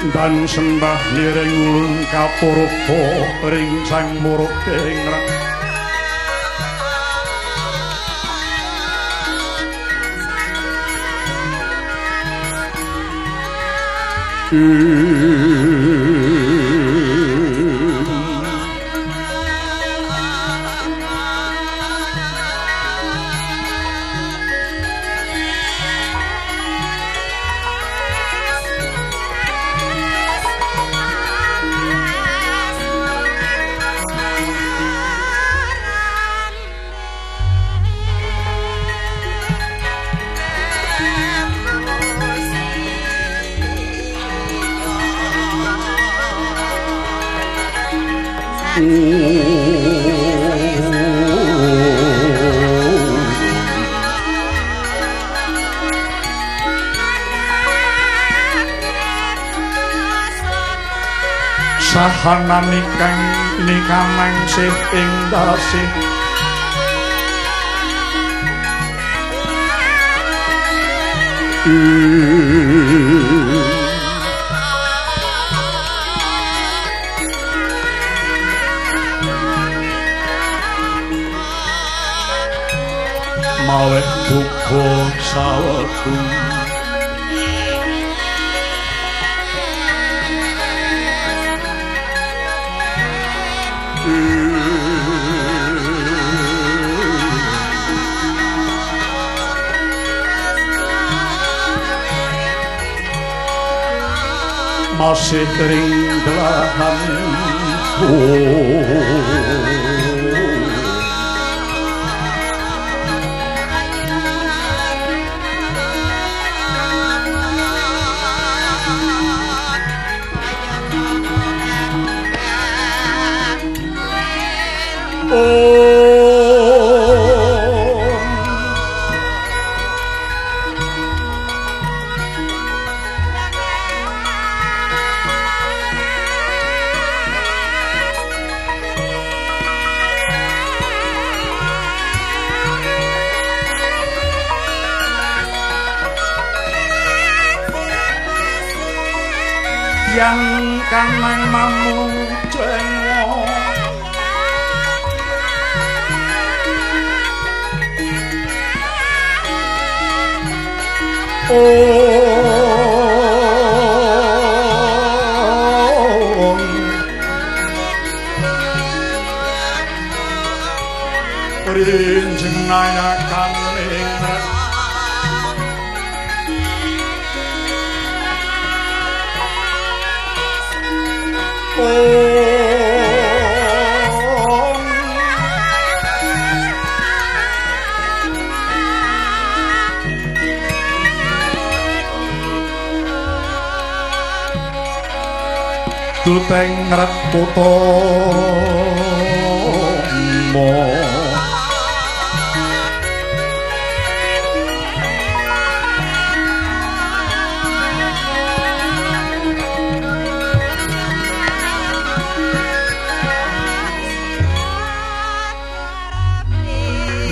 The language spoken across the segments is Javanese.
Dan sembah niring ulun kapurupa ring sang murtih rat. Sahanan ingkang nikamangsih ing dasih maweh duka sawetung masih ring delahan. Yang kanang mamu cengo ong rinjeng nayakan ing Duteng ret kutama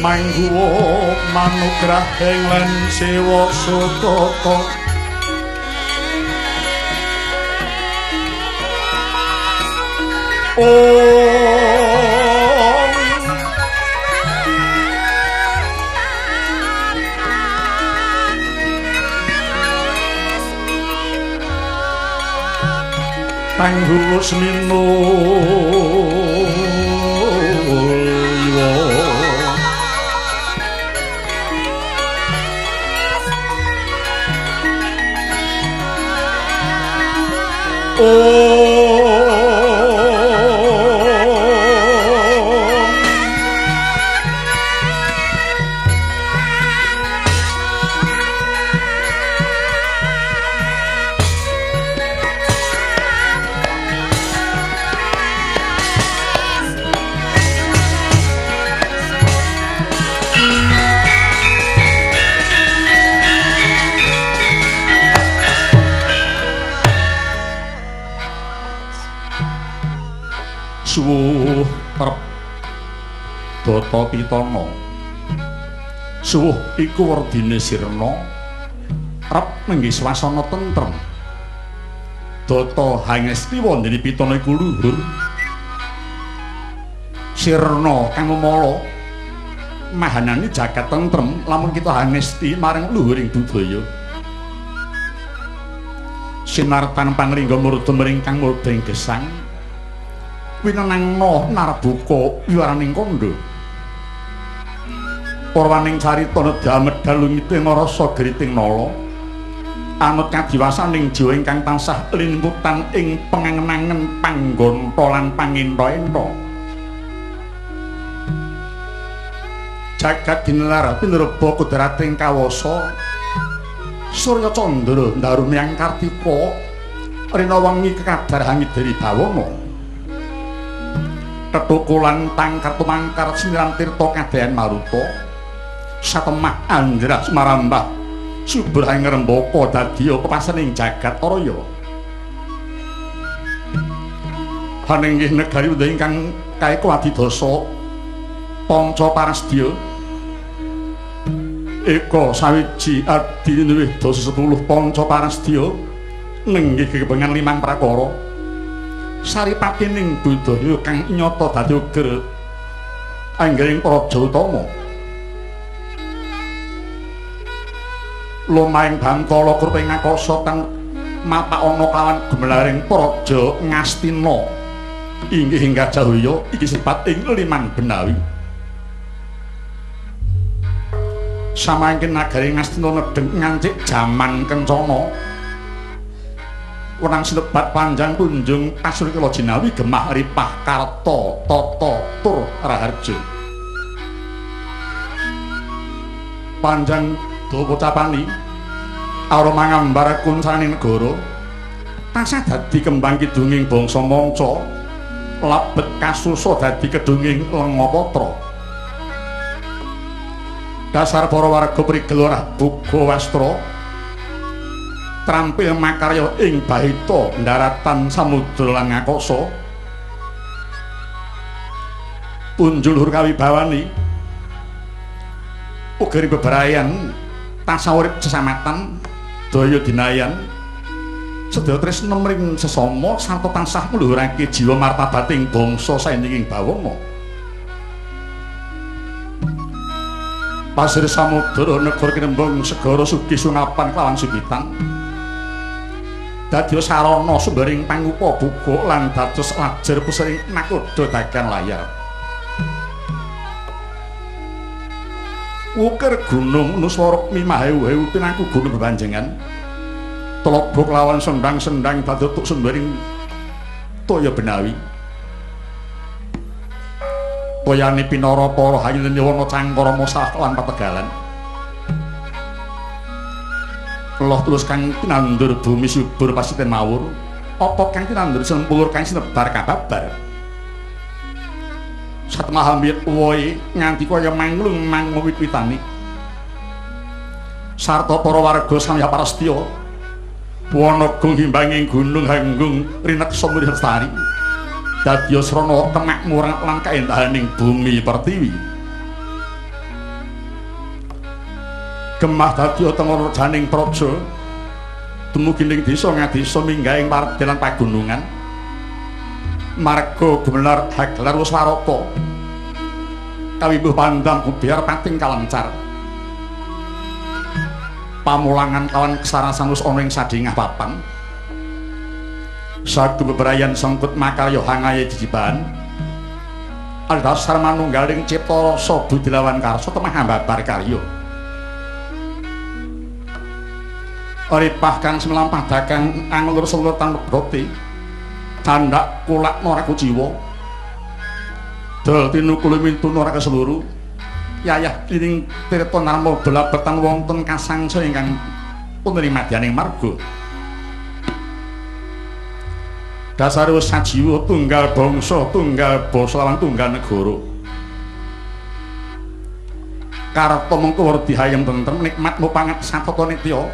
mangguwa manugrahing lan sewa sutata. Om tangguh semino Suwuh trep Data Pitana. Suwuh iku werdine sirna, rep nenggih swasana tentrem. Data hangesti wondene pitana iku luhur. Sirna kang memala mahanani jagat tentrem lamun kita hangesti marang luhuring budaya. Sinartan pangringga murda mring kang murda ing gesang winenangna narbuka wiwaraning kandha. Purwaning carita nedha medal lungite ngrasa geriting nala anut kadiwasaning jiwa ingkang tansah linputan ing pengangen-angen panggonta lan pangenta-enta. Jagat dinelar pinerba kudrating kawasa Surya Candra ndaru miyang Kartika rina wengi kekadar hangidari bawana. Tetukulan tangkar tumangkar siniran tirta kadeyan maruta satemah anjrah sumarambah subur ing ngrembaka dadiya pepasening jagat raya. Haninggih negari undha ingkang kaeka adidasa panca parasdya eka sawiji adi luwih dasa 10 panca parasdya nenggih gegebengan limang prakara saripatining budaya kang nyata dadi uger anggering praja utama. Lumahing bantala kruping akasa kang mapak ana kawan gumelaring praja Ngastina inggih ing Gajahaya iki sebat ing Liman Benawi. Samangkin nagari Ngastina nedheng ngancik jaman kencana wenang sinebat panjang kunjung kasurikala jinawi gemah ripah karta tata tur raharja. Panjang dawa pocapani aura mangambar kuncaning negara tansah dadi kembang kidunging bangsa manca labet kasusa dadi kedunging lengapatra. Dasar para warga prigel ora buga wastra trampil makarya ing bahita ndaratan samudra lan ngakasa. Punjul luhur kawibawani uga bebarayan tansah urip sesamatan daya dinayan sedaya tresna mring sesama sarta tansah ngluhurake jiwa martabating bangsa saindenging bawana. Pasir samudra negara kinembung segara sugih sungapan kelawan sugitan dadi sarana sumbering pangupa buga lan dados lajer pusering nakoda dagang layar. Wukir gunung nuswara mimahewu-hewu pinangku gunung bebanjengan tlaga kelawan sendang-sendang dados sumbering toya benawi. Toyane pinara para hayune wana cangkara mosah lan pategalan. Loh tulus kang tinandur bumi subur pasiten mawur, apa kang tinandur sempulur kang sinebar kababar. Satemah ambit wohe nganti kaya manglung mangu wit-witane. Sarta para warga samya parastya wana gung himbanging gunung hanggung rineksa mulih lestari. Dadi srana kemakmuran lan kaendahaning bumi pertiwi. Gemah dadi tengono janing praja dumugi ning desa ngadesa minggahing parden lan pagunungan. Marga gumelar hagelar wis warata kawimbuh pandam biar pating kalencar. Pamulangan kawan kesarasan wis ana ing sadingah papan. Sagu bebrayan sengkut makarya hangaye jijiban adhasar manunggaling cipta rasa budi lawan karsa temah ambabar karya. Ripah kang semlampah dagang anglur selur tan broti candak kulak ora kuciwa dol tinukul mintun ora keseluruh yayah klining tirta narma belabetan wonten kasangsa ingkang wonten ing madyaning marga. Dasar wis sajiwa tunggal bangsa, tunggal basa lan tunggal negara. Karta mengko werdi hayem tentrem nikmat mupangat satata nitya.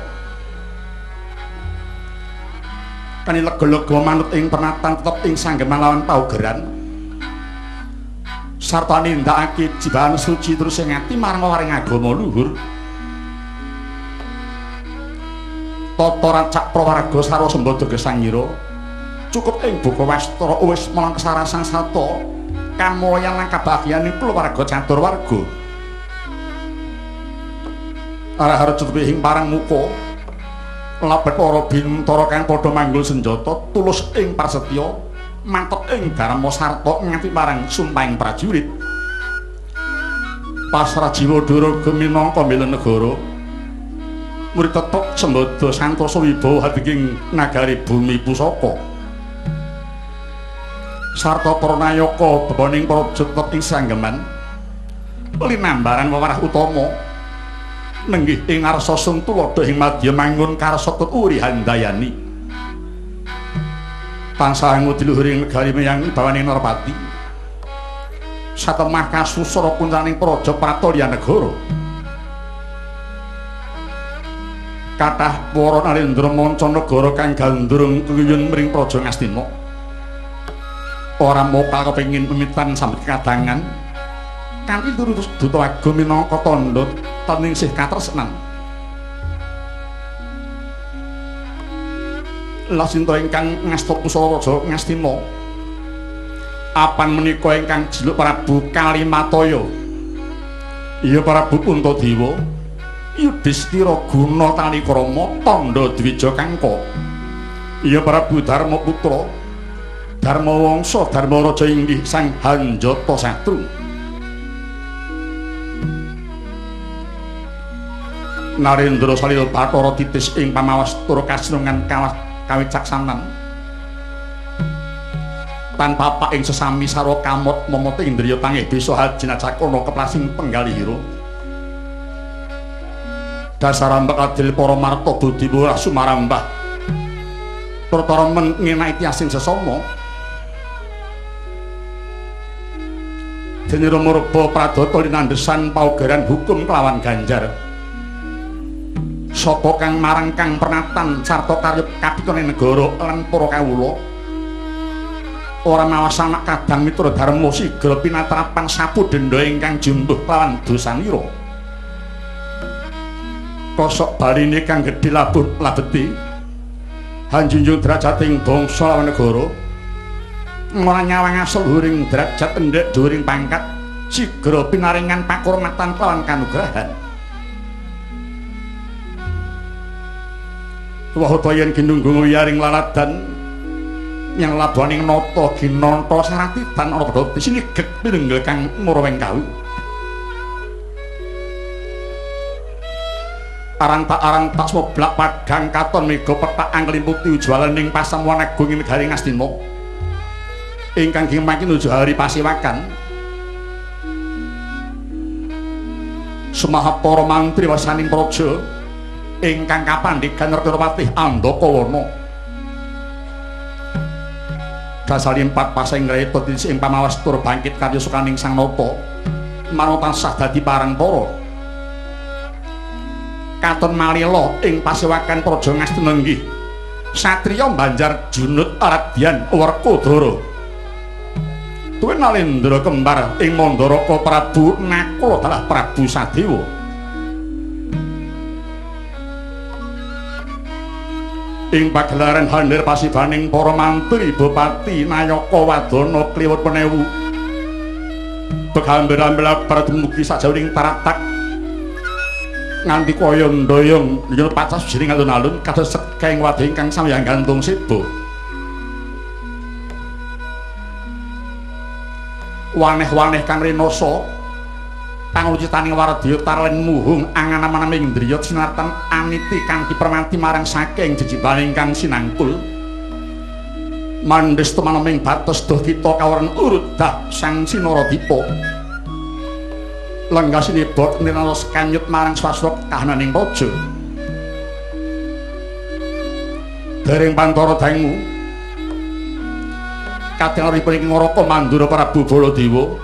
Kani lega-lega manut ing pernatan tetep ing sanggeman lawan paugeran. Sarta nindakake jibahan suci terus ing ati marang waring agama luhur. Tata racak prawarga sarwa sembada gesangira. Cukup ing buka wastra wis melang kesarasan sarta kamulyan lan kabagyaning kulawarga catur warga. Arah harja ing parang muka labet para bintara kang padha manggul senjata tulus ing prasetya mantep ing dharma sarta nganti marang sumpahing prajurit. Pasrah jiwa duraga minangka mbela negara murid tetok sembada santosa wibawa hadinging nagari bumi pusaka sarta para nayaka bebaning praja tetep ing sanggeman linambaran wewarah utama nenggih ing ngarsa sung tuladha ing madya mangun karsa tut uri handayani tansah ngudi luhuring negari menyang bawaning Narpati satemah kasusara kuncaning praja Pratoya negara. Kathah para narendra manca negara kang gandrung kuyun mring praja Ngastina ora mokal kepengin pemitan sambet kadangan kanthi turut duta agung minangka tandha teningsih katresnan. Lasinta ingkang ngasta pusara raja Ngastina apan menika ingkang jiluk Prabu Kalimataya iya Prabu Puntadewa Yudhistira guna talikrama tandha dwija kangka iya Prabu Dharmaputra Dharmawangsa Dharmaraja inggih Sang Hanjata Satru. Narendra Salila Bathara titis ing pamawas tur kasinungan kawicaksanan tanpa pak ing sesami sarwa kamot momote indriya tangih bisa hajinacakana keplasing penggalihira dasarambak adil para marta budi murah sumarambah pertara mengenai tiasing sesama dene Rama Pradata linandhesan paugeran hukum kelawan ganjar sapa kang marang kang pernatan sarta karya kapitone negara lan para kawula ora mawas anak kadang mitra dharma sigra pinatrapan sapu denda ingkang jumbuh lawan dosanira kosok baline kang gedhe labuh labeti hanjunjung derajating bangsa lawan negara ora nyawang asal luhuring derajat endhek dhuwuring pangkat sigra pinaringan pakurmatan lawan kanugrahan. Wahata yen ginunggung wiyaring laladan yang labuhaning nata ginanta saratitan ana padha sinigek pinunggil kang muraweng kawi. Arang tak smoblak padhang katon mega pethak anglimputi ujwalening pasamuan agung ing negari Ngastina ingkang gimaki nuju hari pasiwakan. Semaha para mantri wasaning praja ingkang kapandhegan Nertapatih Andakawana dasalimpat paseng ngreta ing pamawas tur bangkit karya sukaning Sang Nata manut tansah dadi parang para katon malila ing pasewakan praja Ngastina inggih satriya Banjar Junut Radyan Werkudara tuwin Nalendra kembar ing Mandaraka Prabu Nakula dalah Prabu Sadewa. Ing pagelaran handir pasibaning para mantri bupati nayaka wadana kliwut penewu begambar-ambil dumugi sajauning taratak nganti kaya ndoyong yen pacas jering alun-alun kados sekeng wadhe ingkang samyang gantung seba. Waneh-waneh kang rinasa panglucitaning waradya tarlen muhung angan-amanaming indriya sinartan aniti kanthi permanti marang saking jejibaning kang sinangkul mandhes tumaneming bates doh kita kawren urudah sang Sinaradipa lenggah sinebot niraos kanyut marang swastra kahananing praja. Dereng pantara dangu katinaripun ing Ngaraka Mandura Prabu Baladewa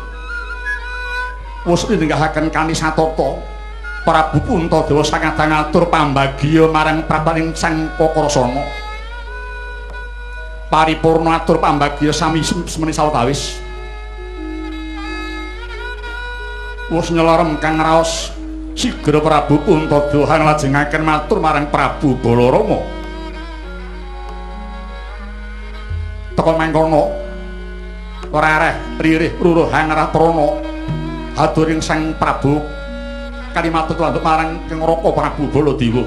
wis linenggahaken kanisatata Prabu Puntadewa sangadang atur pambagya marang prapaning Sang Kakrasana. Paripurna atur pambagya sami semeni sawetawis. Wis nyelerem kang raos sigra Prabu Puntadewa nglajengaken matur marang Prabu Balarama. Teka mangkono ora areh ririh ruruh hangrah prana haduring Sang Prabu kalimat tuanduk marang Kang Raka Prabu Baladewa.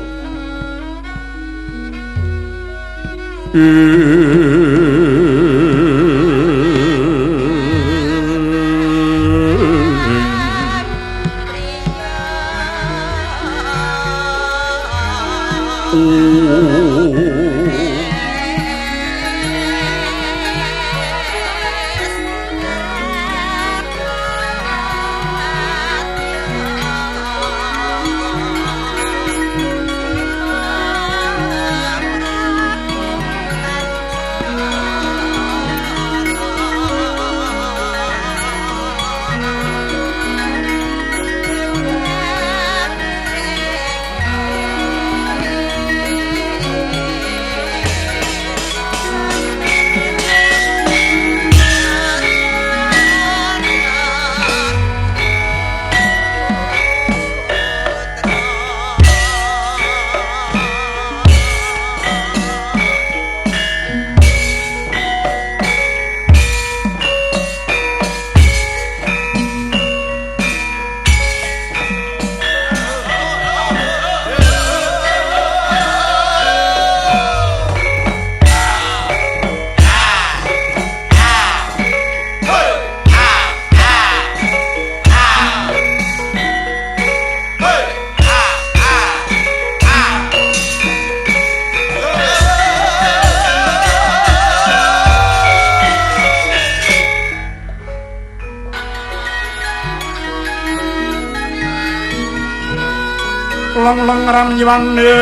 Leng-leng ramyane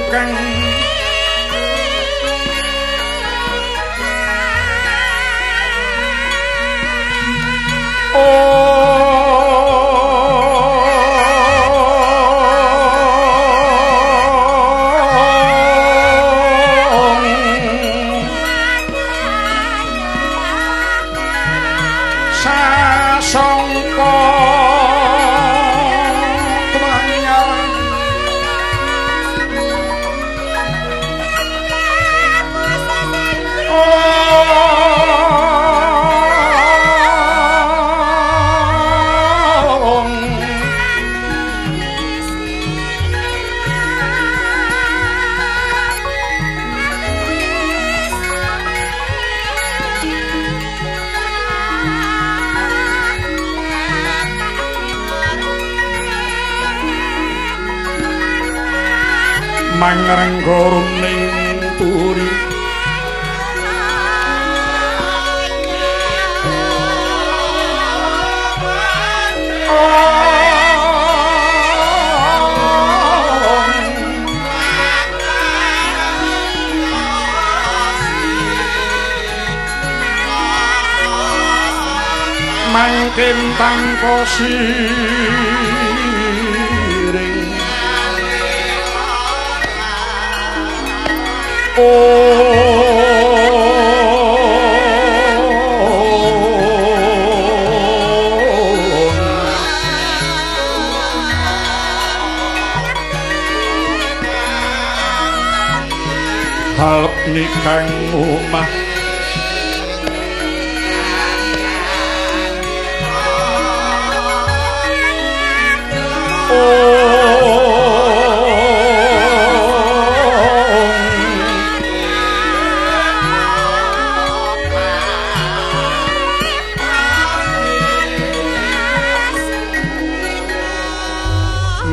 kang sasongko mangrenggo ning puri mangkin tanpa siring. Halep nikang omah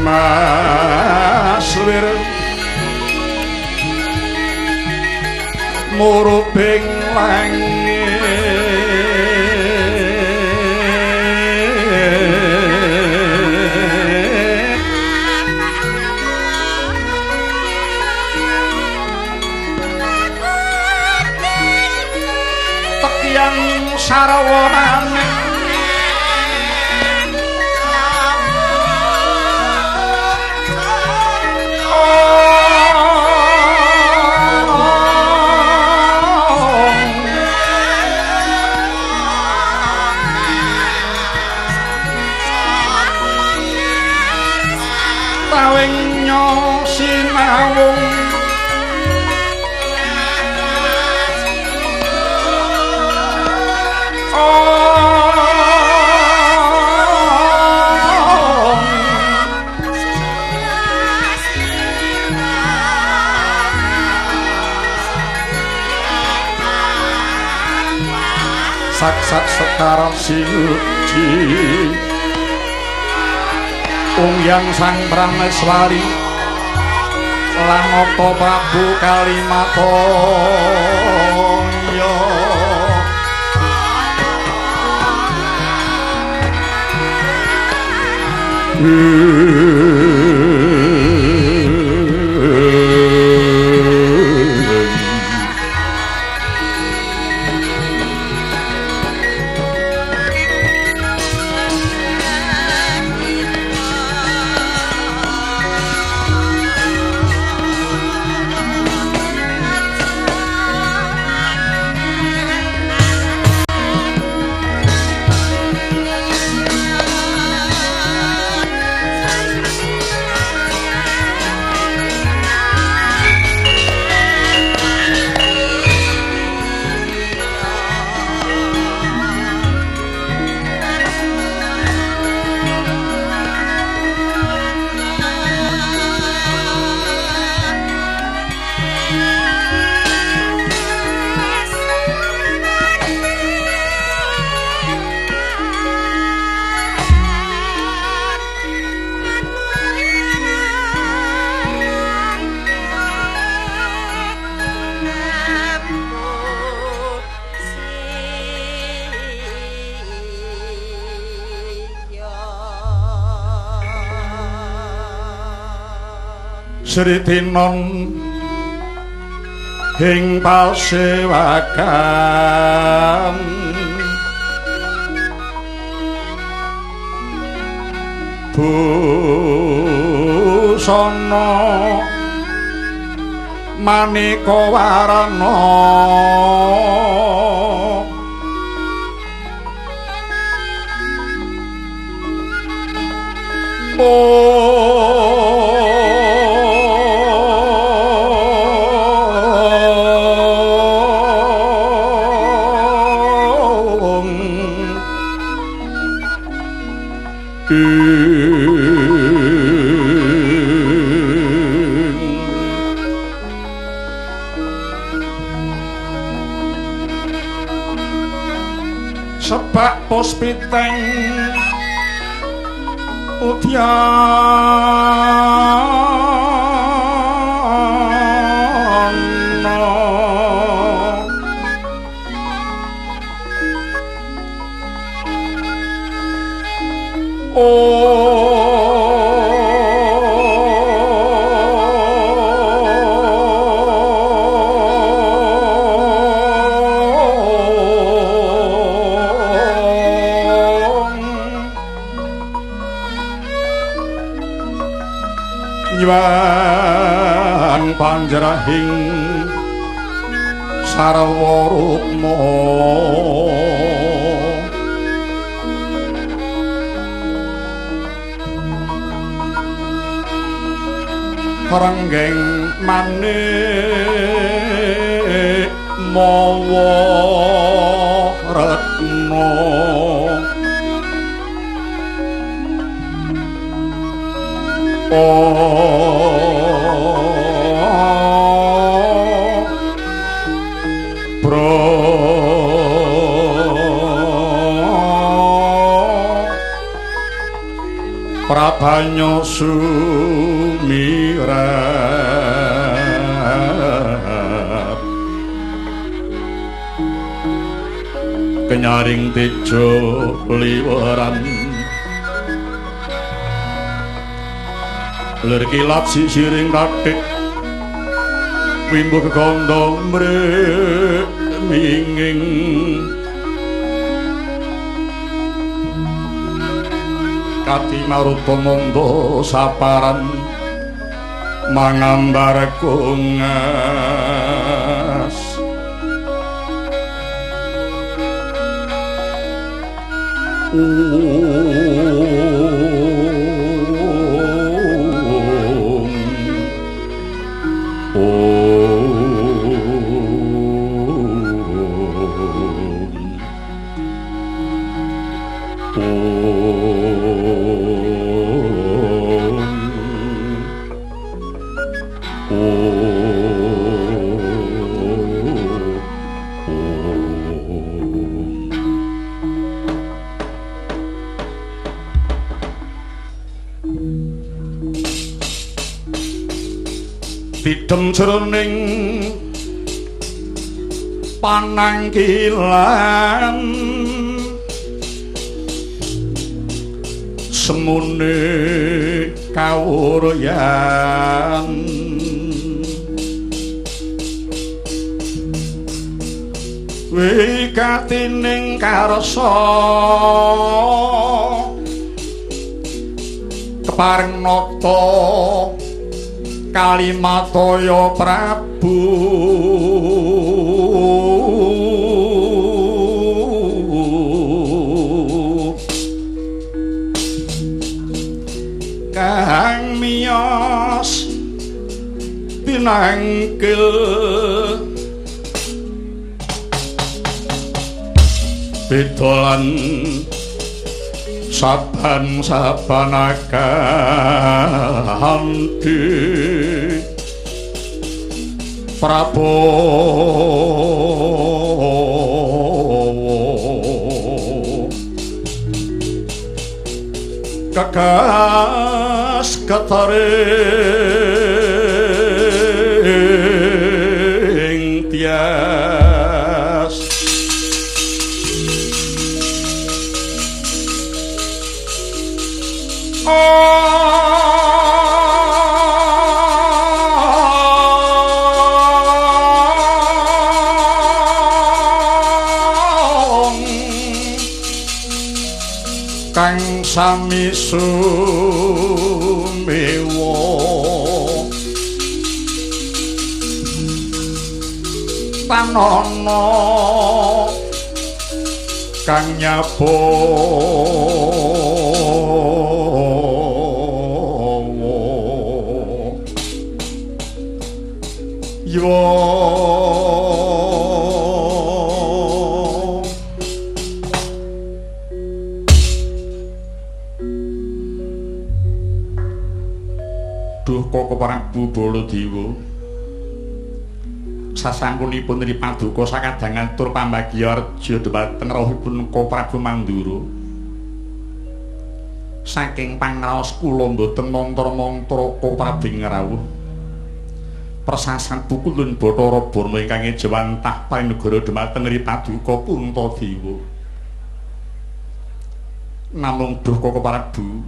Mas Wir murubing langit tekyang sarwanane tawing nyo sinawung sak-sak sekar sinuji Ungyang Sang Prameswari Lanata Prabu Kalimataya. Sri Tinon ing pasewakan busana maneka warna Sebak puspiteng udyana Nyuwang panjerahing sarwa rukma renggeng manik mawa retna Prabanyo sumirap kenyaring tejo liweran lir kilat sisiring kathik wimbo kegandha mringing kati maruta manda saparan mangambar kungas Om. Tidem jroning panangkilan semune kawuryan wigatining karsa kepareng nata Kalimataya Prabu kang miyos pinangkil bedolan saban-sabanakan di Prabowo kekas ketaring tias kang sami sumewa tanana kang nyabawa yo. Duh Koko Prabu Baladewa, sasampunipun ri paduka sakadang atur pambagya arja dhumateng rawuhipun Koko Prabu Mandura. Saking pangraos kula mboten mantra-mantra Koko Prabu ing rawuh. Persasan pukulun Bathara Barma ingkang ejawantah parinegara dhumateng ri paduka Puntadewa. Namung duh Koko Prabu,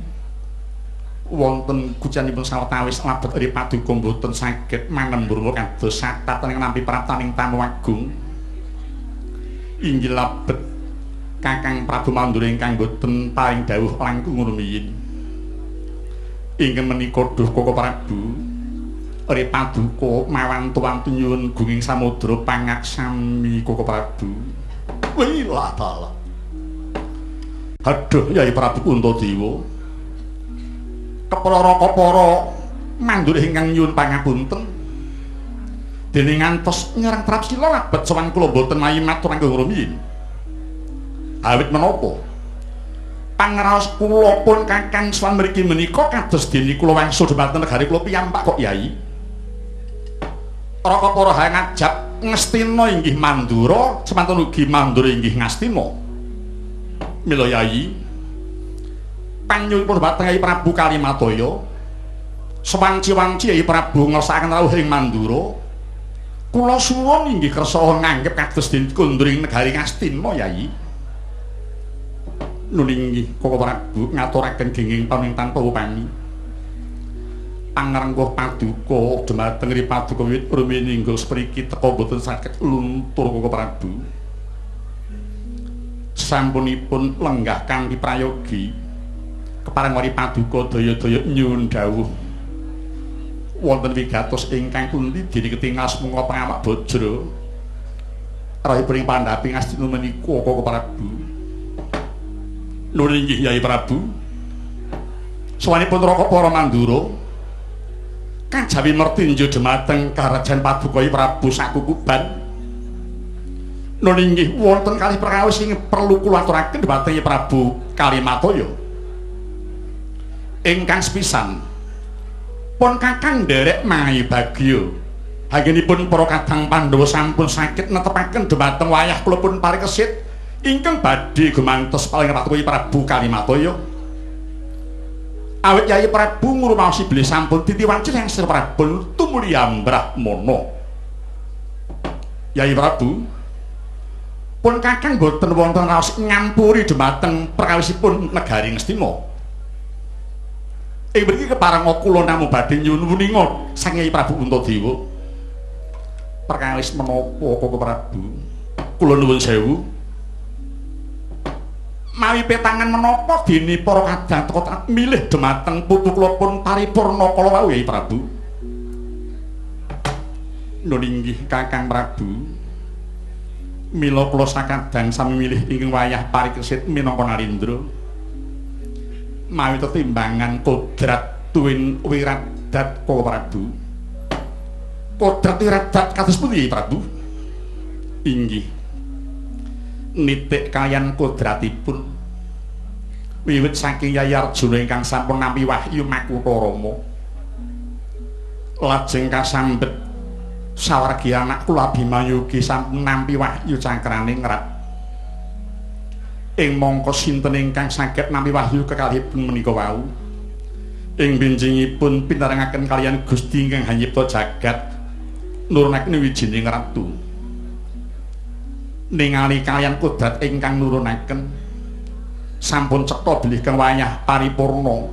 wonten kucianipun sawetawis labet ri paduka mboten saged manembur kados satataning nampi praptaning tamu agung. Inggih labet Kakang Prabu Mandura ingkang boten paring dawuh langkung rumiyin. Inggih menika duh Koko Prabu, ri paduka mawantu-wantu nyuwun gunging samudra pangaksami Koko Prabu. Wilah dalah. Aduh Yai Prabu Puntadewa, kepara-kepara Mandura ingkang nyuwun pangapunten dene ngantos nyerang Trapsila labet sowan kula mboten mayi matur langkung rumiyin. Awit menapa pangraos kula pun kakang sowan mriki menika kados dene kula wangsul dhumateng negari kula piyambak kok Yai. Raka para ngajab Ngastina inggih Mandura, semanten ugi Mandura inggih Ngastina. Mila Yai, panyuwun dhumateng Yai Prabu Kalimataya, sewanci-wanci Yai Prabu ngersakaken rawuh ing Mandura, kula suwun inggih kersa nganggep kados dene kundring negari Ngastina Yai. Nun inggih Koko Prabu ngaturaken genging pamintan tanpa upami. Pangrengkuh paduka dhumateng ri paduka wiwit rumiyin inggih sepriki teka mboten saged luntur Koko Prabu. Sampunipun lenggah kanthi prayogi kepareng wari paduka daya-daya nyuwun dawuh wonten wigatos ingkang pundi dene ketingal semungka pangawak bajra rawuhipun ing pandhapi Ngastina menika Koko Prabu. Nun inggih Yai Prabu, sowanipun Raka para Mandura kajawi mertinju dhumateng karajan paduka Prabu sakukuban. Nun inggih wonten kalih perkawis ing perlu kula aturaken dhumateng Prabu Kalimataya. Ingkang sepisan pun kakang nderek mahi bagya anggenipun para kadang Pandhawa sampun saged netepaken dhumateng wayah kula pun parikesit ingkang badhe gumantos paling patuhi Prabu Kalimataya. Awit Yai Prabu ngrumaosi bilih sampun titiwanci yang Sri Prabu tumuli Sumulya Brahmana. Yai Prabu, pun Kakang boten wonten raos ngampuri dhumateng perkawisipun negari Ngastina. Ing mriki kepareng kula namung badhe nyuwun wuninga saking Yai Prabu Puntadewa. Perkawis menapa Koko Prabu? Kula nuwun sewu. Mawi petangan menapa dene para kadang teka milih dhumateng putu kula pun paripurna kala wau Yai Prabu. Nun inggih Kakang Prabu. Mila kula sakadang sami milih ingkang wayah parikesit minangka Narendra. Mawi tetimbangan kodrat tuwin wiradat Koko Prabu. Kodrat wiradat kados pundi Yai Prabu? Inggih. Nitik kaliyan kodratipun wiwit saking Yayi Arjuna ingkang sampun nampi wahyu Makutha Rama. Lajeng kasambet sawargi anak kula Abimanyu ugi sampun nampi wahyu cakraning rat. Ing mangka sinten ingkang saged nampi wahyu kekalihipun menika wau? Ing benjingipun pinarengaken kaliyan Gusti ingkang hanyipta jagat nurunaken wijining ratu. Ningali kaliyan kodrat ingkang nurunaken sampun cetha bilih kang wayah paripurna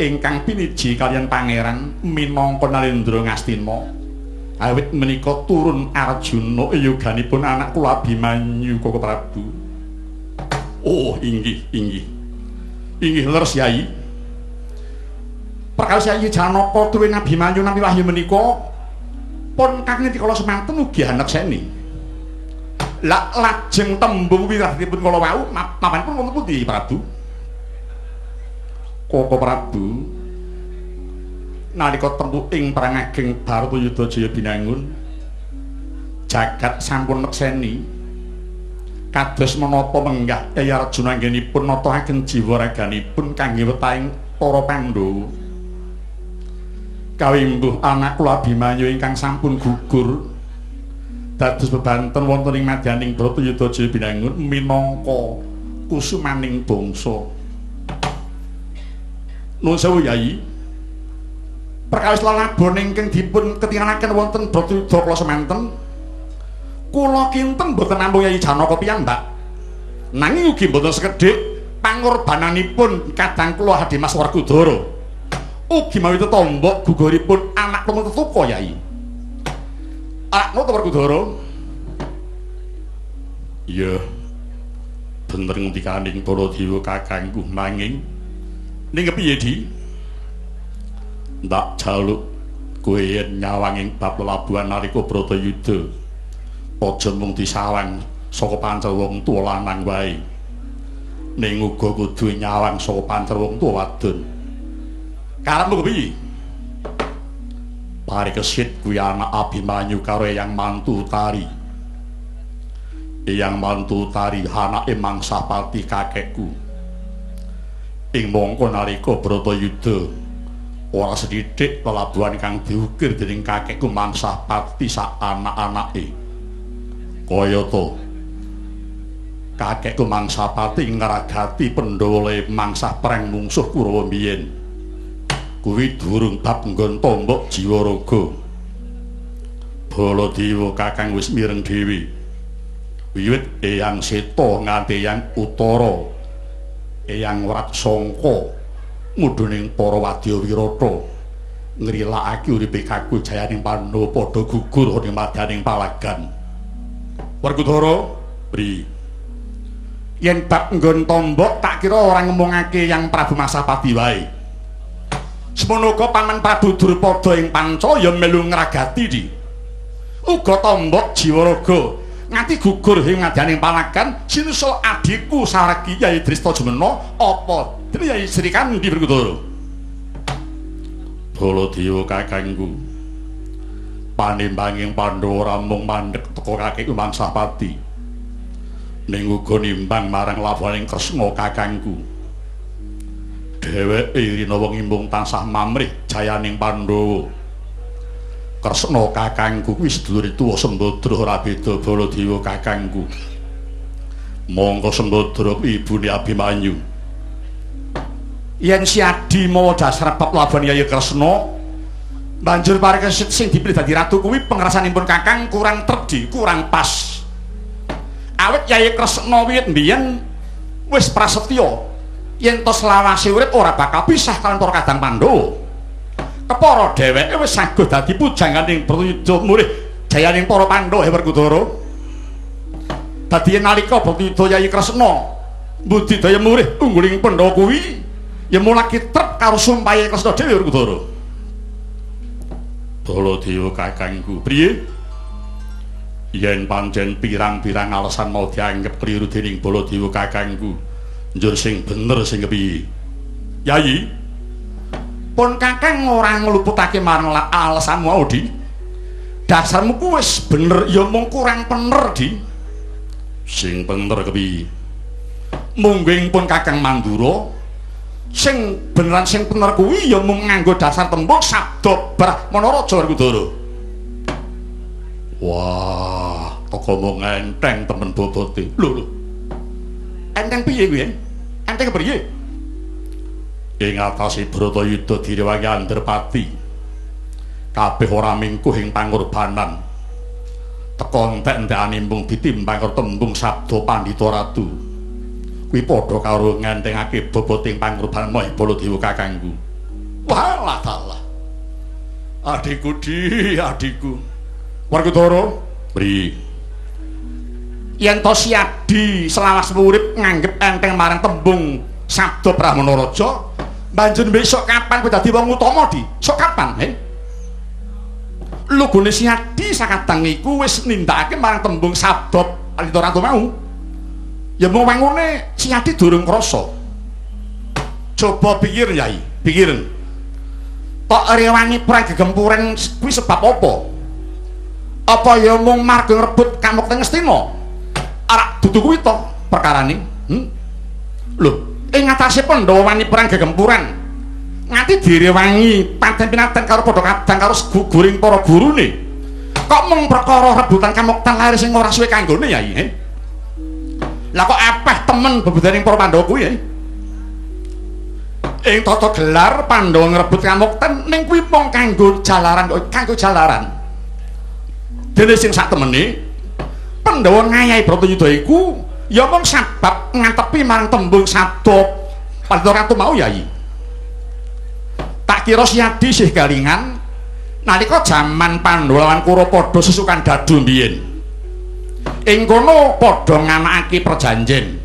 ingkang piniji kaliyan pangeran minangka Narendra Ngastina. Awit menika turun Arjuna yoganipun anak kula Abimanyu Koko Prabu. Oh inggih inggih. Inggih leres Yai. Perkawis Yai Janaka tuwin Abimanyu nampi wahyu menika pun kang ngendika semanten ugi anekseni. Lah lajeng tembung wiradipun kala wau mapanipun wonten pundi Prabu? Koko Prabu, nalika tempuh ing perang ageng Bharatayuda Jaya Binangun, jagat sampun nekseni kados menapa menggah Yai Arjuna anggenipun natahaken jiwa raganipun kangge wetahing para Pandhawa. Kawimbuh anak kula Abimanyu ingkang sampun gugur dados bebanten wonten ing madyaning Bharatayuda Jaya Binangun minangka kusumaning bangsa. Nuwun sewu Yai. Perkawis lelabon ingkang dipun ketingalaken wonten Bharatayuda kala semanten, kula kinten boten namung Yai Janaka piyambak. Nanging ugi boten sekedhik pangorbananipun kadang kula Hadimas Werkudara. Ugi mawi tetombok guguripun anak kula tetuka Yai. Anak kula Werkudara. Iya. Bener ngendikaning Baladewa kakangku nanging ning kepiye Di? Ndak jaluk kowe yen nyawang ing bab lelabuhan nalika Bratayuda. Aja mung disawang saka pancer wong tuwa lanang wae. Ning uga kudu nyawang saka pancer wong tuwa wadon. Karepmu kepiye? Parikesit kuwi anak Abimanyu karo Eyang Mantu Utari. Eyang Mantu Utari anake Mangsapati kakekku. Ing mangka nalika Bratayuda ora sethithik lelabuhan kang diukir dening kakekku Mangsapati sak anak-anake. Kayata kakekku Mangsapati ngragati Pandhawa le mangsah perang mungsuh Kurawa biyen. Kuwi durung bab nggon tombok jiwa raga. Baladewa kakang wis mireng dhewe. Wiwit Eyang Seta nganti Eyang Utara, Eyang Wratsangka mudhuning para wadya wirata ngrilakake uripe kaku jayaning Pandhawa padha gugur ing madyaning palagan. Werkudara, pri. Yen bab nggon tombok tak kira ora ngomongake Yang Prabu Masapati wae. Semono uga Paman Prabu Drupada ing Panca ya melu ngragati di. Uga tombok jiwa raga nganti gugur ing madyaning palagan sinusul adhiku saregi Yai Dristajumena apa dene Yai Srikandhi Werkudara. Baladewa kakangku, panimbanging Pandhawa ora mung mandheg teka kakekku Mangsapati, ning uga nimbang marang lawaning Kresna kakangku. Dheweke rina wengi mung tansah mamrih jayaning Pandhawa. Kresna kakangku kuwi sedulure tuwa Sembadra ora beda Baladewa kakangku. Mongko Sembadra kuwi ibune Abimanyu. Yen si Adi mawa dasar bab lawan Yayi Kresna, Banjur Parikesit sing dipilih dadi ratu kuwi pengrasanipun Kakang kurang trep, kurang pas. Awit Yai Kresna wiwit mbiyen wis prasetya yen to selawase urip ora bakal pisah kaliyan para kadang Pandhawa. Kepara dheweke wis saguh dadi pujangganing Bratayuda murih jayaning para Pandhawa Werkudara. Dadi nalika Bratayuda Yai Kresna mbudidaya murih ungguling Pandhawa kuwi ya mulaki trep karo sumpahe Kresna dhewe Werkudara. Baladewa kakangku, priye? Yen pancen pirang-pirang alasan mau dianggep kliru dening Baladewa kakangku, njur sing bener sing kepiye? Yayi, pun kakang ora ngluputake marang alasanmu au, Di. Dasarmu ku wis bener ya mung kurang pener, Di. Sing bener kepiye? Mungguing pun kakang Mandura, sing beneran sing bener kuwi ya mung nganggo dasar tembung sabda Brahmana Raja Werkudara. Wah, teko mung enteng temen bobote. Lho lho. Enteng piye kuwi? Enteng kepriye? Ing atase Bratayuda direwangi Andrepati. Kabeh ora mingkuh ing pangorbanan. Teko entek-entekane mung ditimbang karo tembung sabda Pandhita Ratu. Kuwi padha karo ngentengake boboting pangorbanan Maha Baladewa kakangku. Walah dalah. Adikku di, adikku. Werkudara, pri. Yen to Siadi selawas urip nganggep enteng marang tembung sabda Brahmana Raja, banjur besok kapan kowe dadi wong utama, Di? Sok kapan, he? Lugune Siadi sakadang iku wis nindakake marang tembung sabda Pandhita Ratu mau. Ya mung wangune Siadi durung krasa. Coba pikir, Yai, pikirin. Tok rewangi perang gegempuran kuwi sebab apa? Apa ya mung marga ngrebut kamukten Ngastina? Ora dudu kuwi to perkarane. Lho, ing ngatasé Pandhawa wani perang gegempuran. Nganti direwangi paten pinaten karo padha kadang karo guguring para gurune. Kok mung perkara rebutan kamukten lahir sing ora suwe kanggone, Yai, he? Lah kok apeh temen bebedaning para Pandhawa kuwi, ya? Ing tata gelar Pandhawa ngrebut kamukten ning kuwi mung kanggo jalaran, kanggo jalaran. Dene sing sak temene Pandhawa ngayahi Bratayuda iku ya mung sabab ngantepi marang tembung sabda Pandhita Ratu mau, Yai. Tak kira Siadi sih kelingan nalika jaman Pandhawa lawan Kurawa padha sesukan dadu mbiyen. Ing kono padha nganakake perjanjen.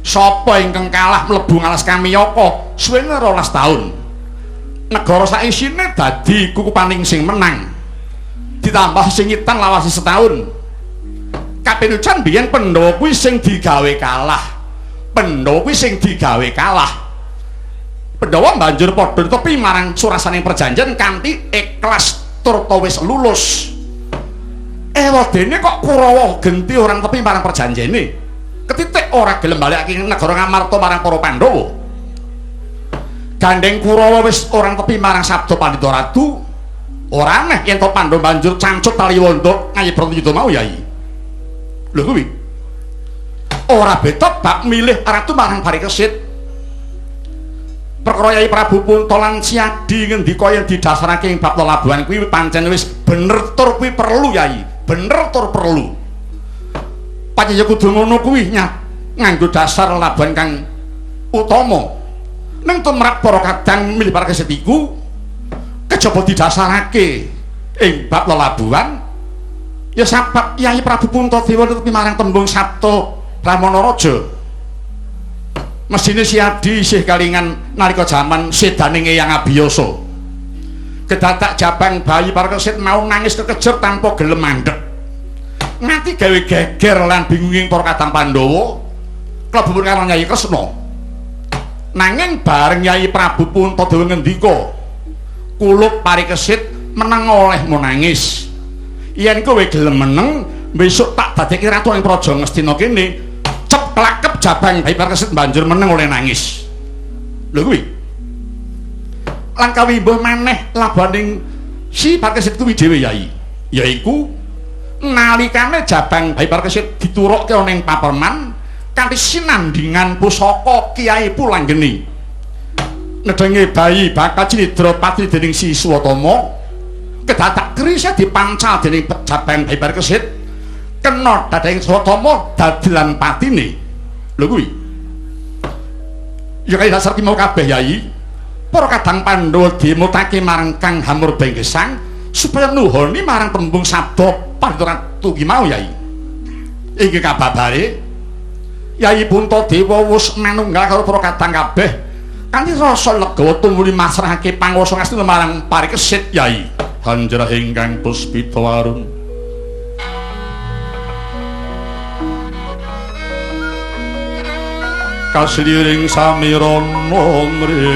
Sapa ingkang kalah mlebu ngalas Kamiyaka suwene 12 taun. Negara saisine dadi kukupaning sing menang. Ditambah singitan lawase setahun. Kapinucan biyen Pandhawa kuwi sing digawe kalah. Pandhawa kuwi sing digawe kalah. Pandhawa banjur padha tepi marang surasaning perjanjen kanthi ikhlas turta wis lulus. Ewadene kok Kurawa genti orang tepi marang perjanjene. Ketitik ora gelem balekake negara Ngamarta marang para Pandhawa. Gandeng Kurawa wis orang tepi marang sabda Pandhita Ratu, ora aneh yen to Pandhawa banjur cancut taliwondo ngayi Bratayuda mau, Yai. Lho kuwi. Ora beda bab milih ratu marang Parikesit. Perkara Yai Prabu Punta lan Siadi ngendika yen didhasarake ing bab lelabuhan kuwi pancen wis bener tur kuwi perlu, Yai. Bener tur perlu. Pancen ya kudu ngono kuwi nganggo dasar lelabuhan kang utama. Ning tumrap para kadang milih Parikesit iku kejaba didhasarake ing bab lelabuhan ya sabab Yai Prabu Puntadewa tepi marang tembung sabda Brahmana Raja. Mesine Siadi isih kalingan nalika jaman sedaning Eyang Abiyasa. Kedadak jabang bayi Parikesit mau nangis kekejer tanpa gelem mandhek. Nganti gawe geger lan bingunging para kadang Pandhawa klebu karo Nyai Kresna. Nanging bareng Yai Prabu Puntadewa ngendika, "Kulup Parikesit meneng olehmu nangis. Yen kowe gelem meneng, besok tak dadekke ratu ing Praja Ngastina kene." Cep klakep jabang bayi Parikesit banjur meneng oleh nangis. Lho kuwi. Lan kawimbuh maneh labaning si Parikesit kuwi dhewe, Yai. Yaiku nalikane jabang bayi Parikesit diturukke ana ing paperman kanthi sinandingan pusaka Kiai Pulanggeni. Nedhenge bayi bakal cinidra pati dening Si Swatama. Kedadak kerise dipancal dening Jabang Bayi Parikesit kena dadaing Swatama dadi lan patine. Lho kuwi. Ya kaya dasar ki mau kabeh Yai. Para kadang Pandhawa dimutake marang Kang Hamurba Gesang supaya nuhoni marang tembung sabda Pandhita Ratu ki mau Yai. Iki kababare Yai Puntadewa wis manunggal karo para kadang kabeh kanthi rasa legawa tumuli masrahake panguwasa Ngastina marang Parikesit Yai. Hanjrah ingkang puspita warung kasliring samirana ngri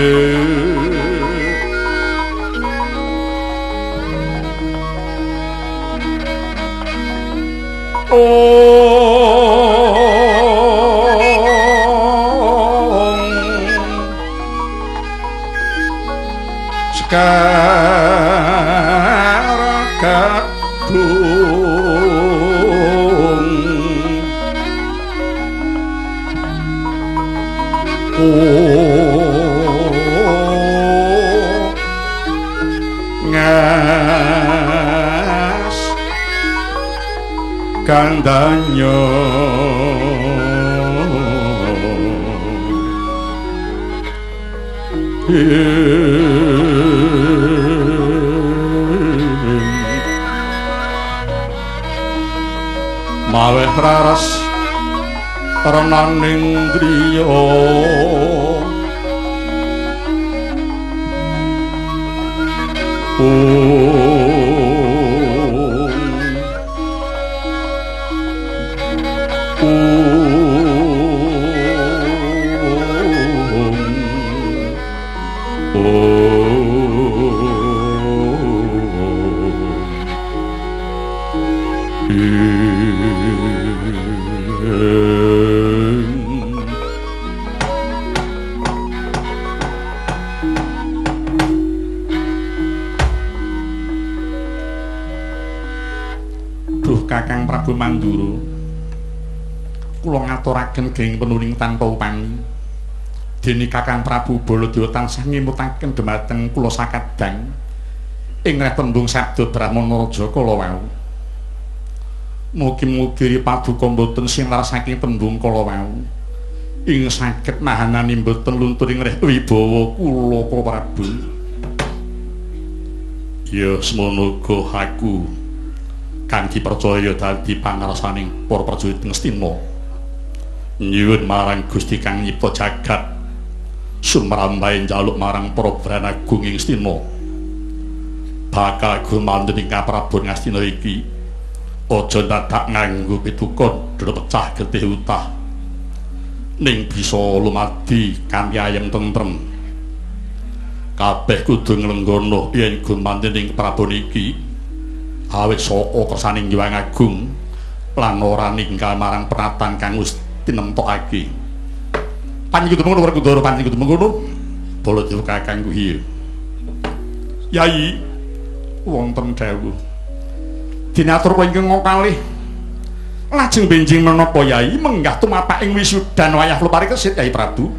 Sekar gadung ngas kandanya maweh raras renaning driya Duh Kakang Prabu Mandura, kula ngaturaken geng penuning tanpa upami. Dene Kakang Prabu Baladewa tansah ngemutaken dhumateng kula sakadang ing reh tembung sabda Brahmana Raja kala wau. Mugi-mugi paduka mboten sinar saking tembung kala wau ing saged nahanani mboten luntur ing reh wibawa kula Kala Prabu. Ya semono uga aku kang dipercaya dadi pangarsaning para prajurit Ngastina. Nyuwun marang Gusti kang nyipta jagat sumrambahe njaluk marang para Branagung ing Ngastina. Bakal gumanten ing Prabu Ngastina iki aja dadak nganggo pitukon dha pecah getih utah ning bisa lumadi kanthi ayem tentrem. Kabeh kudu nglenggana yen gumanten ing Prabu niki awit saka kersaning Hyang Agung lan ora ninggal marang peratan kang wis tinemtokake. Panjenengan kudu mengkono Werkudara, panjenengan kudu mengkono. Baladewa kakangku iya. Yai wonten dawuh. Dinatur ingkang kalih lajeng benjing menapa Yai menggah tumapak ing wisudan wayah kula parikesit Yai Prabu.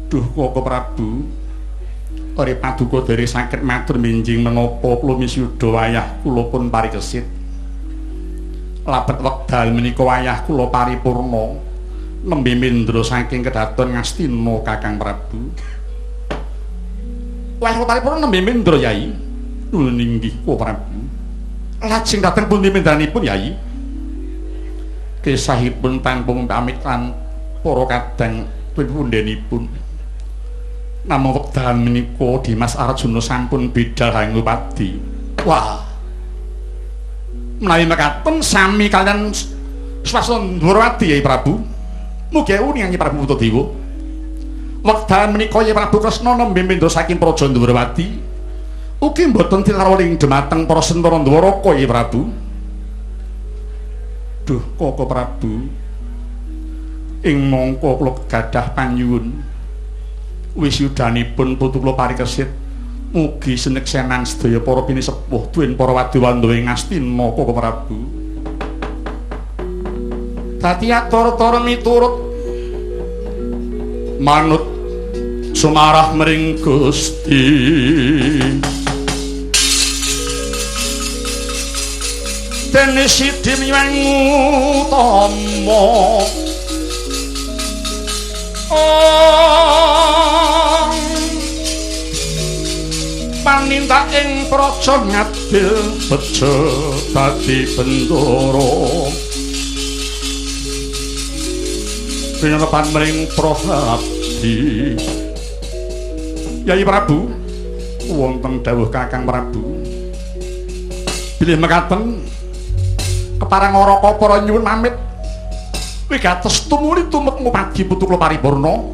Duh Koko Prabu, ore paduka dherek saged matur benjing menapa kula misuda wayah kula pun parikesit. Labet wekdal menika wayah kula paripurna nembe mindra saking kedaton Ngastina Kakang Prabu. Wayah kula paripurna nembe mindra Yai. Nuwun inggih Koko Prabu. Lajeng dhateng pundi mindranipun Yai? Kisahipun tanpa pamit lan para kadang pundhenipun. Namung wekdal menika Dimas Arjuna sampun bidal Hangupadi. Wah. Menawi mekaten sami kalian swasta Ndwarawati Yai Prabu. Mugi uningan Prabu Puntadewa. Wekdal menika Yai Prabu Kresna nembe mindha saking Praja Ndwarawati. Ugi mboten tilarweling dhumateng para sentara Ndwaraka Yai Prabu. Duh Koko Prabu, ing mangka kula gadah panyuwun wisudanipun putu kula parikesit mugi seneksenan sedaya para pinisepuh tuwin para wadya-wanda ing Ngastina Koko Prabu. Dadi atur-atur miturut manut sumarah mring Gusti. Dene Sidi Miwang Utama. Panindak ing praja ngadil bejo dadi bendara. Pinepan mring Prabdi. Yai Prabu, wonten dawuh Kakang Prabu. Bilih mekaten kepareng Araka para nyuwun pamit. Wigatos tumuli tumet ngupadi putu kula paripurna.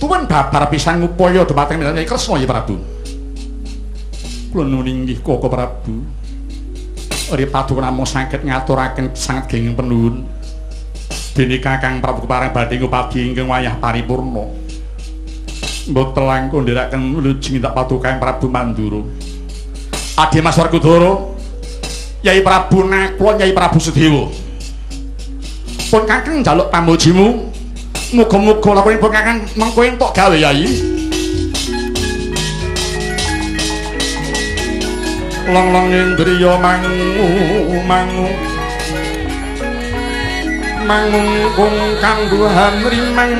Tuwin babar pisan ngupaya dumateng Yai Kresna Yai Prabu. Kula nuwun inggih Kaka Prabu. Ri paduka namung saged ngaturaken sanget genging penuwun. Dene Kakang Prabu kepareng badhe ngupadi ingkang wayah paripurna. Mboten langkung ndherekaken wilujeng tindak paduka Prabu Mandura. Adi Mas Werkudara, Yai Prabu Nakula, Yai Prabu Sedewa. Pun Kakang njaluk pamujimu. Muga-muga lakonipun Kakang mengko entuk gawe Yai. Long-long indriya mangu mangu mangungkung kangguhan rimang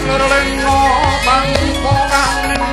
lelena tanpa kanen.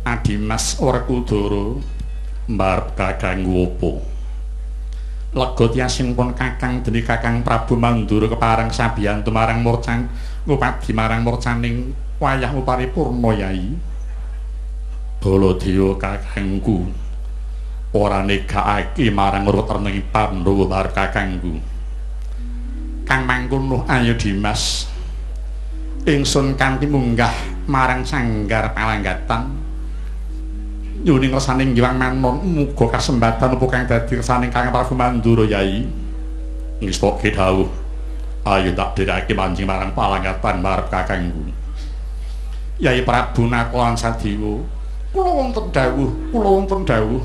Adimas Werkudara mbarep kakangku apa? Lega tiasinipun Kakang dene Kakang Prabu Mandura kepareng sabiyantu marang murcan ngupadi marang murcaning wayah paripurna Yai. Baladewa kakangku ora negakake marang urut renengi Pandhawa marep kakangku. Kang mangkono ayo Dimas. Ingsun kanthi munggah marang sanggar palanggatan. Nyuwun ngersaning Hyang Manon muga kasembatan apa kang dadi kersaning Kang Prabu Mandura Yai. Ngestoke dawuh. Ayo tak dhereke manjing marang palanggatan marep kakangku. Yai Prabu Nakula lan Sadewa, kula wonten dawuh, kula wonten dawuh.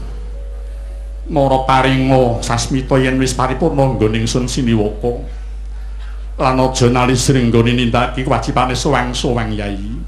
Nara paringa sasmita yen wis paripurna nggon ingsun siniwaka. Lan aja nalisri nggone nindakake kewajibane sowang-sowang Yai.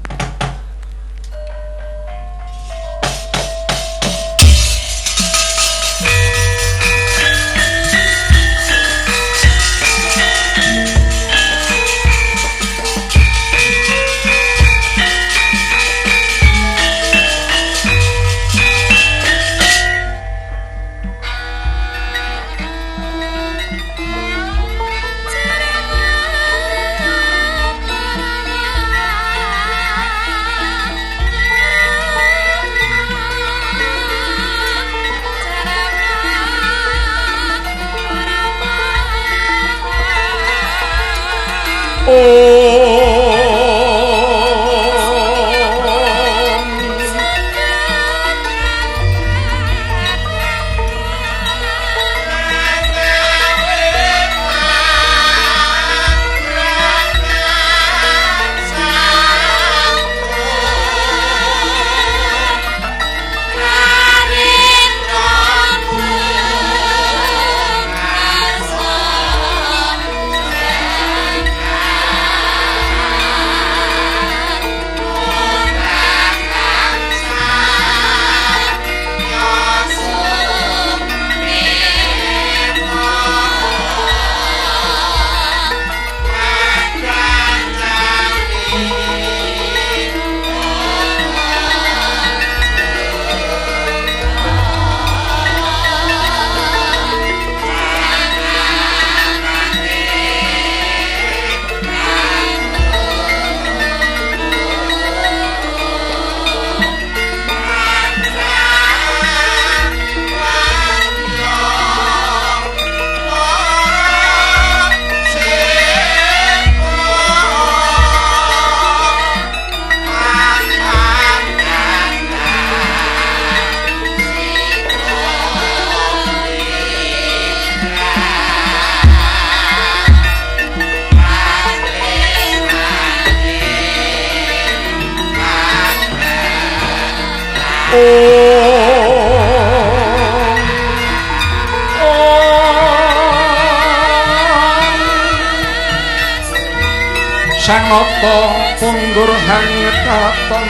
Sang nata punggur hanget katon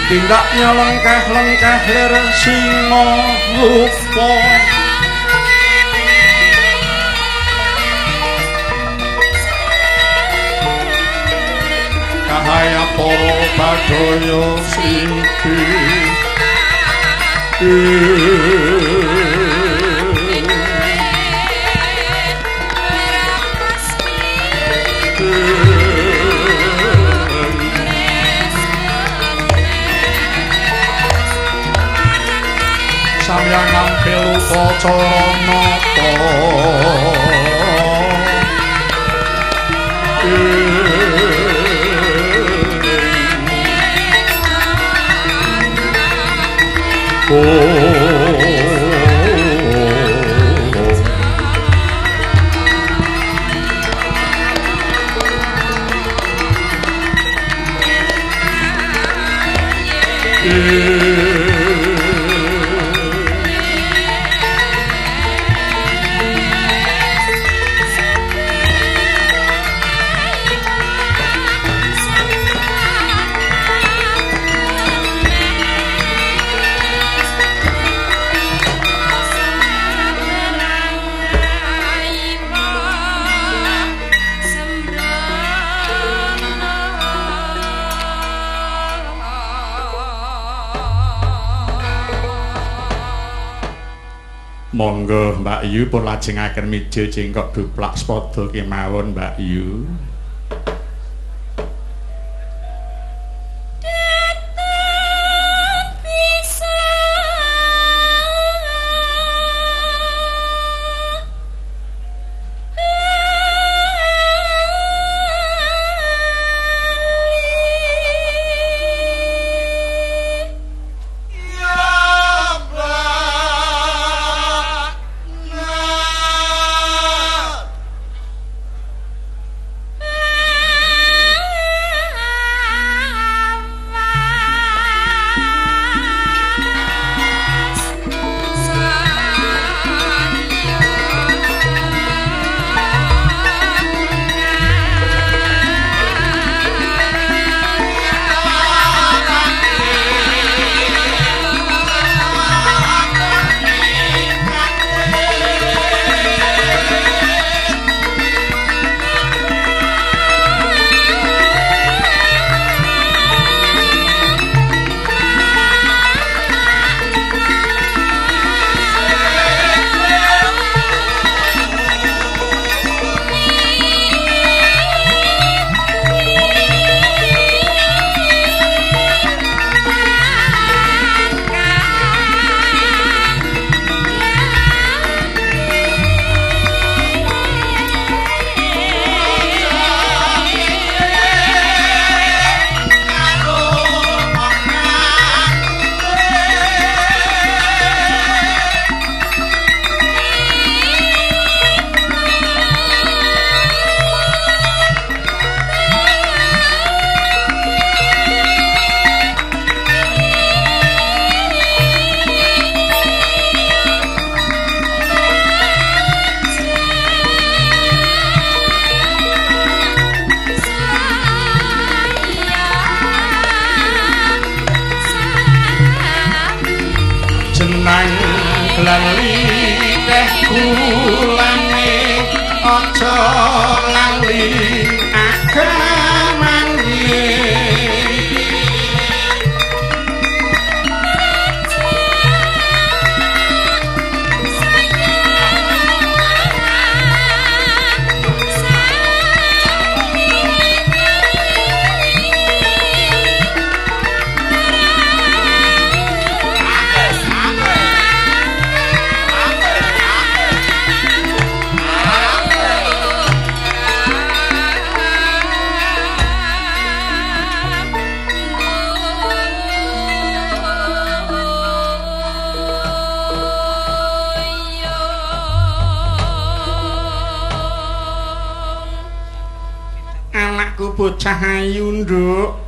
tindaknya lengkeh-lengkeh lir singa lupa kahaya para badaya singki. Samyang ngampil upacara nata. Monggo Mbak Yu pun lajengaken mija jengkok duplak sepada kemawon Mbak Yu. Jenang lali teh gulane aja lali agamane. Anakku bocah ayu nduk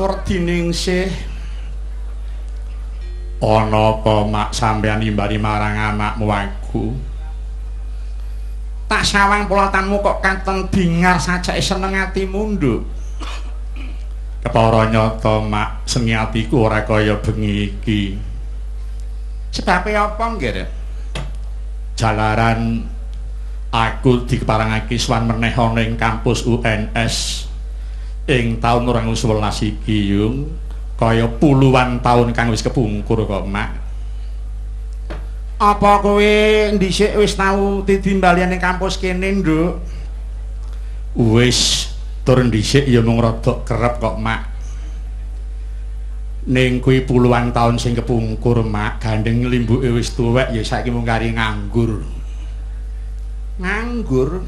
Werdiningsih. Ana apa mak sampeyan nimbali marang anakmu aku? Tak sawang polatanmu kok katon bingar sajake seneng atimu, Nduk. Kepara nyata mak, seneng atiku ora kaya bengi iki. Sebabe apa, Nggir? Jalaran aku dikeparengake sowan meneh ana ing kampus UNS ing taun 2011 iki, Yung. Kaya puluhan taun kang wis kepungkur kok, Mak. Apa kowe dhisik wis tau titimbalian ning kampus kene, Nduk? Wis, tur dhisik ya mung rada kerep kok, Mak. Ning kuwi puluhan taun sing kepungkur, Mak, gandeng limbuke wis tuwek ya saiki mung kari nganggur. Nganggur?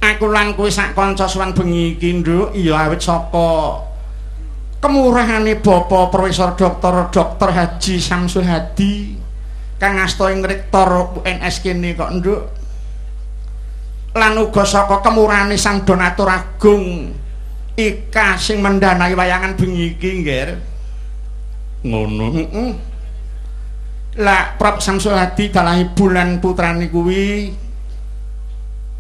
Aku lan kowe sak kanca sowan bengi iki, Nduk, ya awit saka kemurahane Bapak Profesor Dr. Dr. Haji Samsul Hadi kang asta ing rektor UNS kene kok, Nduk. Lan uga saka kemurahane sang donatur agung Ika sing mendanai wayangan bengi iki, Nggir. Ngono. Heeh. Lah Prof Samsul Hadi dalah ibu lan putrane kuwi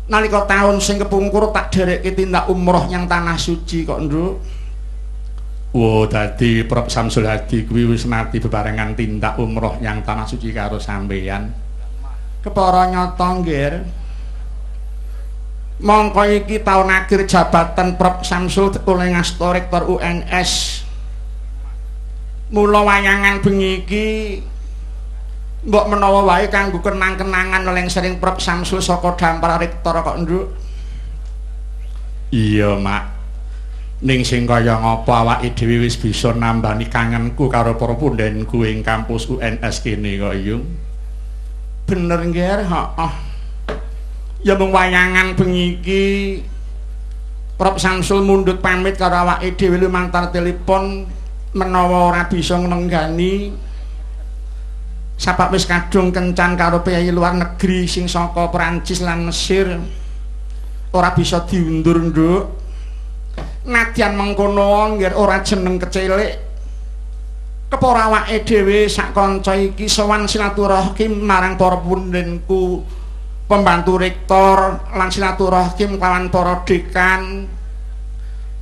nalika taun sing kepungkur tak dherekke tindak umroh nyang tanah suci kok, Nduk. Wo, dadi Prof Samsul Hadi kuwi wis mati bebarengan tindak umroh nyang tanah suci karo sampeyan. Kepara nyata, Nggir. Mongko iki taun akhir jabatan Prof Samsul oleh ngasta rektor UNS. Mula wayangan bengi iki mbok menawa wae kanggo kenang-kenangan oleh sering Prof Samsul saka dampar rektor kok, Nduk. Iya, Mak. Ning sing kaya ngapa awake dhewe wis bisa nambani kangenku karo para pundhenku ing kampus UNS kene kok, Yung. Bener, Nggir, heeh. Ya mung wayangan bengi iki Prof Samsul mundhut pamit karo awake dhewe lumantar telepon menawa ora bisa nglenggani sabab wis kadung kencan karo priyayi luar negeri sing saka Perancis lan Mesir. Ora bisa diundur, Nduk. Nadyan mengkono, Nggir, ora jeneng kecelik. Kepara awake dhewe sak kanca iki sowan silaturahim marang para pundhenku pembantu rektor lan silaturahim kelawan para dekan,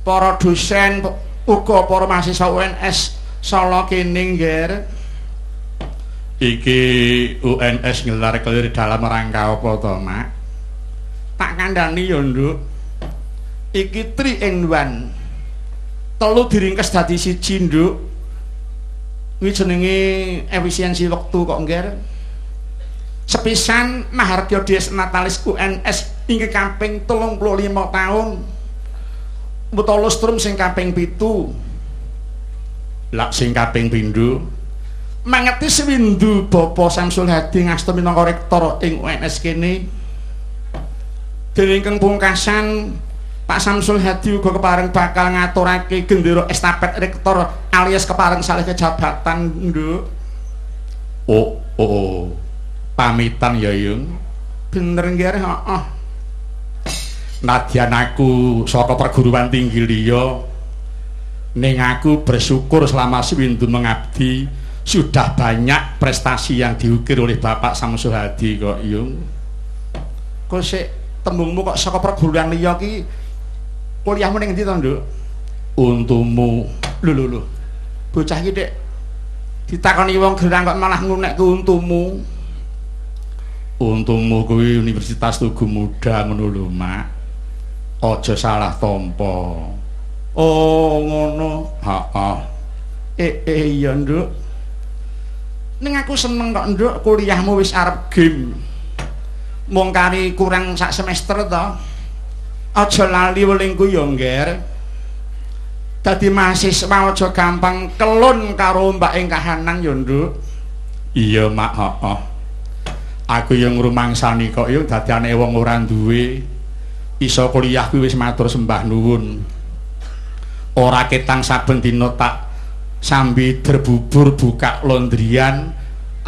para dosen, uga para mahasiswa UNS Solo kene, Nggir. Iki UNS ngelar kelir dalam rangka apa to, Mak? Tak kandhani ya, Nduk. Iki 3 in 1. Telu diringkes dadi siji, Nduk. Kuwi jenenge efisiensi wektu kok, Nggir. Sepisan mahargya Dies Natalis UNS ingkang kaping 35 taun. Utawa lustrum sing kaping 7. Lak sing kaping pindho mangeti sewindu Bapak Samsul Hadi ngasta minangka rektor ing UNS kene. Dening ingkang pungkasan Pak Samsul Hadi uga kepareng bakal ngaturake gendera estafet rektor alias kepareng salih kejabatan, Nduk. Oh, oh. Pamitan ya, Yung. Bener, Nggir, heeh. Nadyan aku saka perguruan tinggi liya, ning aku bersyukur selama sewindu mengabdi sudah banyak prestasi yang diukir oleh Bapak Samsul Hadi kok, Yung. Kok sik tembungmu kok saka perguruan liya ki kuliahmu ning endi to, Nduk? Untumu. Lho lho lho. Bocah iki, Dik, ditakoni wong gerang kok malah ngunekke untumu. Untumu kuwi Universitas Tugu Muda ngono lho, Mak. Aja salah tampa. Oh, ngono. Heeh. Iya, Nduk. Ning aku seneng kok, Nduk, kuliahmu wis arep game. Mung kari kurang sak semester to. Aja lali welingku ya, Ngger. Dadi mahasiswa aja gampang kelun karo mbak ing kahanan ya, Nduk. Iya, Mak, heeh. Aku yo ngrumangsani kok yo dadi anake wong ora duwe iso kuliah kuwi wis matur sembah nuwun. Ora ketang saben dina tak sambi terbubur buka londrian,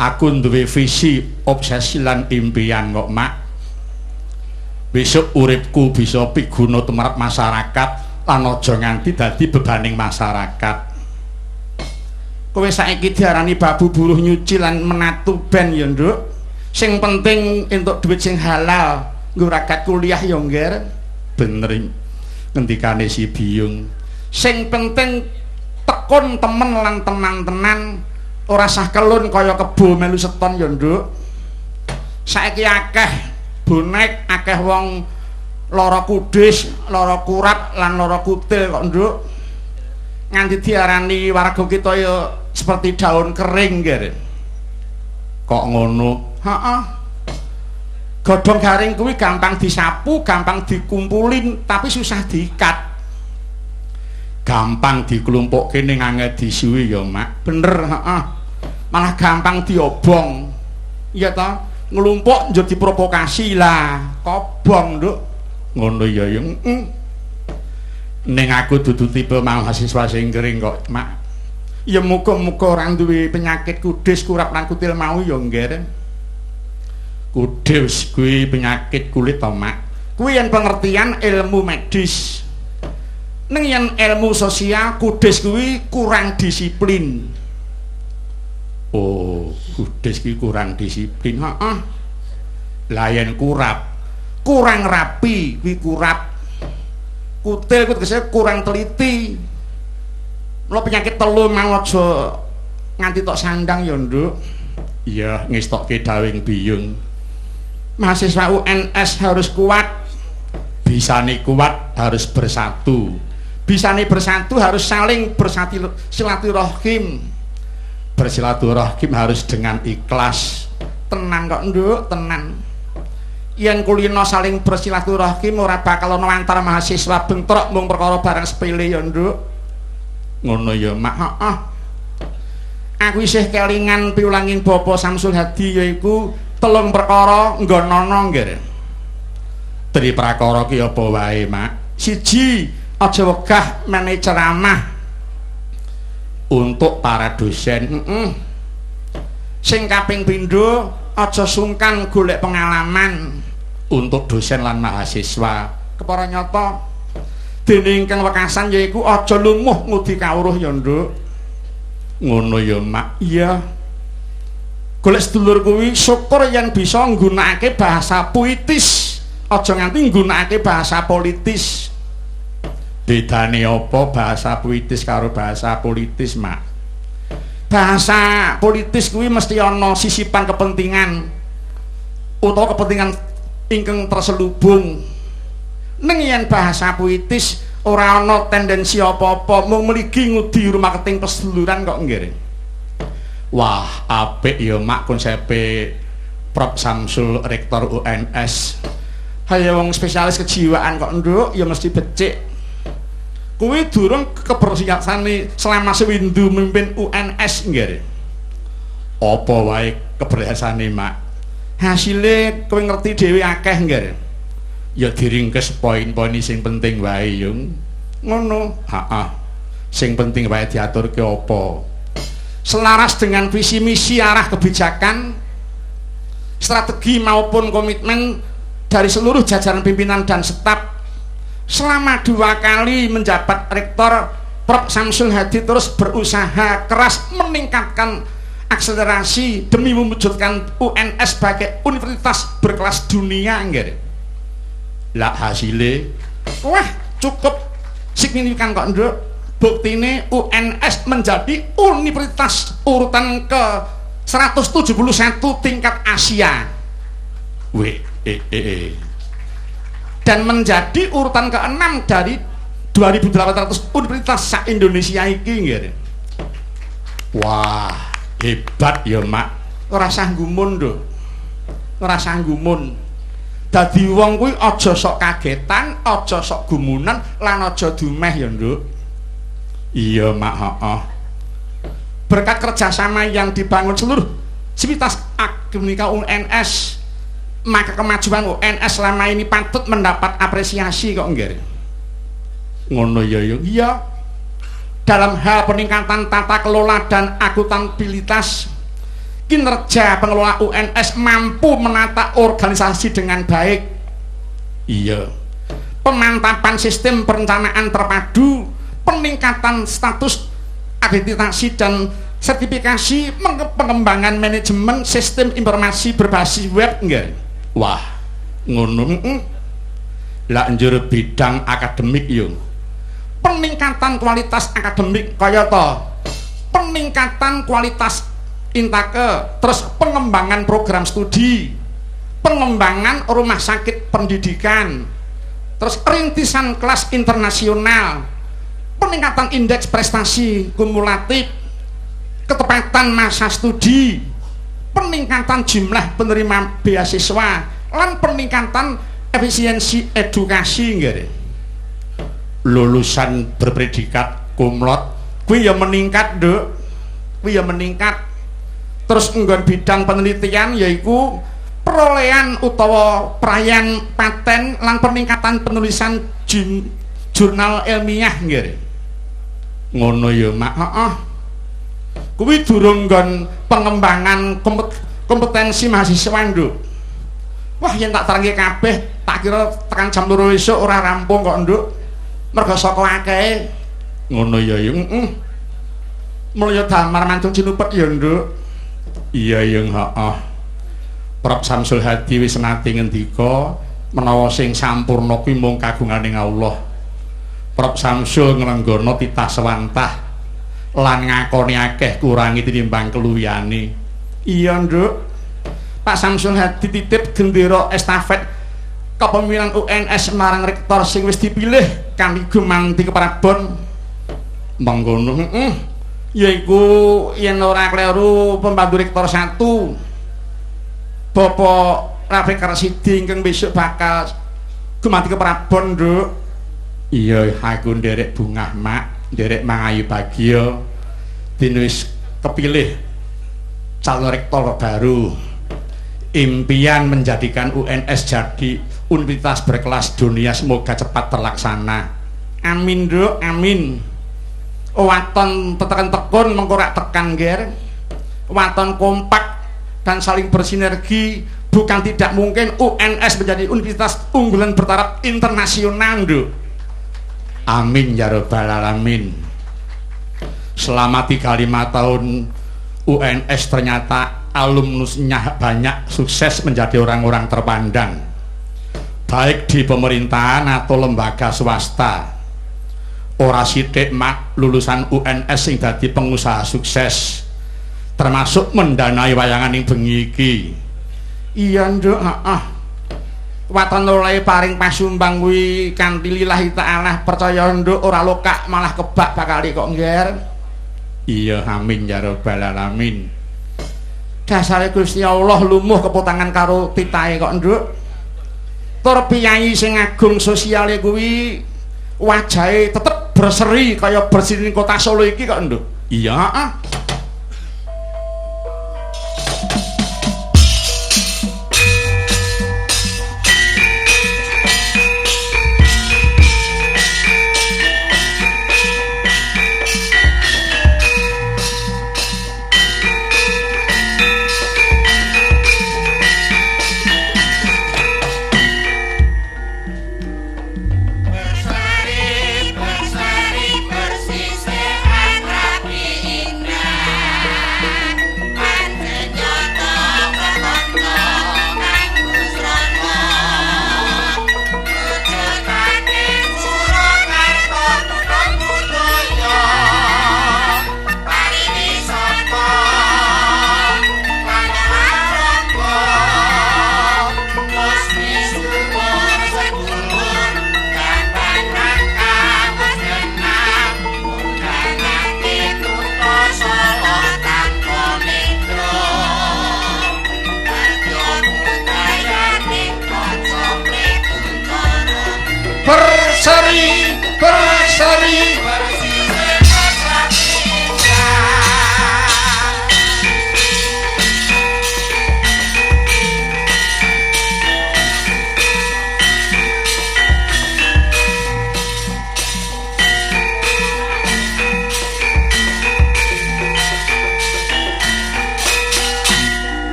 aku duwe visi, obsesi lan impian kok, Mak. Besok uripku bisa piguna tumrap masyarakat lan aja nganti dadi bebaning masyarakat. Kowe saiki diarani babu buruh nyuci lan menatu ben ya, Nduk. Sing penting entuk duit sing halal, nggo ragat kuliah ya, Ngger. Bener ngendikane si Biyung. Sing penting tekun temen lan tenan-tenan, ora sah kelun kaya kebo melu seton ya, Nduk. Saiki akeh bonek, akeh wong lara kudis, lara kurap lan lara kutil kok, Nduk. Nganti diarani warga kita ya seperti daun kering, Ngger. Kok ngono? Heeh. Godhong garing kuwi gampang disapu, gampang dikumpulin, tapi susah diikat. Gampang diklumpukke ning angel disuwi ya, Mak. Bener, heeh. Malah gampang diobong. Iya ta? Nglumpuk njur diprovokasi lah. Kobong, Nduk. Ngono ya, ya. Heeh. Ning aku dudu tipe mahasiswa sing kering kok, Mak. Ya muga-muga ora duwe penyakit kudis, kurap lan kutil mau ya, Ngger. Kudis kuwi penyakit kulit to, Mak. Kuwi yen pengertian ilmu medis. Ning yen ilmu sosial, kudis kuwi kurang disiplin. Oh, kudis kuwi kurang disiplin. Heeh. Lah yen kurap, kurang rapi kuwi kurap. Kutil kuwi tegese kurang teliti. Mula penyakit telu mau aja nganti tok sandang ya, Nduk. Iya, ngestokke dawing Biyung. Mahasiswa UNS harus kuat. Bisane kuat harus bersatu. Bisane bersatu harus saling bersilaturahim. Bersilaturahim harus dengan ikhlas. Tenang kok, Nduk, tenang. Yen kulino saling bersilaturahim ora bakal ana antar mahasiswa bentrok mung perkara barang sepele ya, Nduk. Ngono ya, Mak. Heeh. Aku isih kelingan piwulanging Bapak Samsul Hadi yaiku telung perkara nggonana, Nggih. Tri prakara ki apa wae, Mak? Siji, aja wegah menehi ceramah untuk para dosen. Heeh. Sing kaping pindho, aja sungkan golek pengalaman untuk dosen lan mahasiswa. Kepara nyata dene ingkang wekasan yaiku aja lumuh ngudi kawruh ya, Nduk. Ngono ya, Mak. Iya. Golek sedulur kuwi syukur yen bisa nggunakake bahasa puitis, aja nganti nggunakake bahasa politis. Bedane apa bahasa puitis karo bahasa politis, Mak? Bahasa politis kuwi mesti ana sisipan kepentingan utawa kepentingan ingkang terselubung. Ning yen bahasa puitis ora ana tendensi apa-apa, mung mligi ngudi rumaketing peseduluran kok, nggih. Wah, apik ya, Mak, konsepe Prof Samsul Rektor UNS. Hayo wong spesialis kejiwaan kok, Nduk, ya mesti becik. Kuwi durung keberhasilan selama sewindu mimpin UNS, nggih. Apa wae keberhasilanane, Mak? Hasile kowe ngerti dhewe akeh, nggih. Ya diringkes poin-poin sing penting wae, Yung. Ngono. Heeh. Sing penting wae diaturke apa? Selaras dengan visi misi arah kebijakan, strategi maupun komitmen dari seluruh jajaran pimpinan dan staf. Selama 2 kali menjabat rektor, Prof Samsul Hadi terus berusaha keras meningkatkan akselerasi demi mewujudkan UNS sebagai universitas berkelas dunia, nggih. Lah hasilnya wah cukup signifikan kok, Nduk. Buktine UNS menjadi universitas urutan ke 171 tingkat Asia. W E E E. Dan menjadi urutan ke-6 dari 2.800 universitas sak Indonesia iki, nggih. Wah, hebat ya, Mak. Ora sah gumun, Nduk. Ora sah gumun. Dadi wong kuwi aja sok kagetan, aja sok gumunan lan aja dumeh ya, Nduk. Iya, Mak, heeh. Berkat kerjasama yang dibangun seluruh sivitas akademika UNS, maka kemajuan UNS selama ini patut mendapat apresiasi kok, nggih. Ngono ya, ya. Iya. Dalam hal peningkatan tata kelola dan akuntabilitas, kinerja pengelola UNS mampu menata organisasi dengan baik. Iya. Pemantapan sistem perencanaan terpadu, peningkatan status akreditasi dan Sertifikasi pengembangan manajemen sistem informasi berbasis web nggih. Wah, ngono. Heeh. Lah njur bidang akademik yo. Peningkatan kualitas akademik kaya to peningkatan kualitas intake, terus pengembangan program studi, pengembangan rumah sakit pendidikan, terus rintisan kelas internasional, peningkatan indeks prestasi kumulatif, ketepatan masa studi, peningkatan jumlah penerima beasiswa, lan peningkatan efisiensi edukasi nggih. Lulusan berpredikat cumlaude kuwi ya meningkat, Nduk. Kuwi ya meningkat. Terus nggon bidang penelitian yaiku perolehan utawa perayaan paten lan peningkatan penulisan jurnal ilmiah nggih. Ngono ya, Mak. Heeh. Kuwi durung nggon pengembangan kompetensi mahasiswa, Nduk. Wah, yen tak terangke kabeh, tak kira tekan jam 2 esuk ora rampung kok, Nduk. Mergo saka akehe. Ngono ya, ya. Heeh. Mulya damar mantung cinupet ya, Nduk. Iya, ya, heeh. Prof Samsul Hadi wis nate ngendika menawa sing sampurna kuwi mung kagungane Allah. Prof Samsul nglenggana titah sewantah lan ngakoni akeh kurangi tinimbang keluwihane. Iya, Nduk. Pak Samsul Hadi titip gendera estafet kepemimpinan UNS marang rektor sing wis dipilih kanthi gumanti keprabon. Mangkono, heeh. Yaiku yen ora kleru pembantu rektor 1 Bapak Rafiq Rasidi ingkang besok bakal gumanti keprabon, Nduk. Iya, aku nderek bungah, Mak, nderek mangayu bagya dene wis kepilih calon rektor baru. Impian menjadikan UNS jadi universitas berkelas dunia semoga cepat terlaksana. Amin, Nduk, amin. Waton tetekan tekun mengko rak tekan, Ger. Waton kompak dan saling bersinergi, bukan tidak mungkin UNS menjadi universitas unggulan bertaraf internasional, Nduk. Amin ya rabbal alamin. Selama 35 tahun UNS ternyata alumnusnya banyak sukses menjadi orang-orang terpandang, baik di pemerintahan atau lembaga swasta. Ora sithik, Mak, lulusan UNS sing dadi pengusaha sukses, termasuk mendanai wayangan ing bengi iki. Iya, Nduk, heeh. Waton oleh paring pasumbang kuwi kanthi lillahi ta'ala, percaya Nduk, ora lokak malah kebak bakal kok, Ngger. Iya, amin ya rabbal alamin. Dasare Gusti Allah lumuh kepotangan karo titahe kok, Nduk. Tur piyayi sing agung sosiale kuwi wajahe tetep berseri kaya bersih kota Solo iki kok, Nduk. Iya, heeh.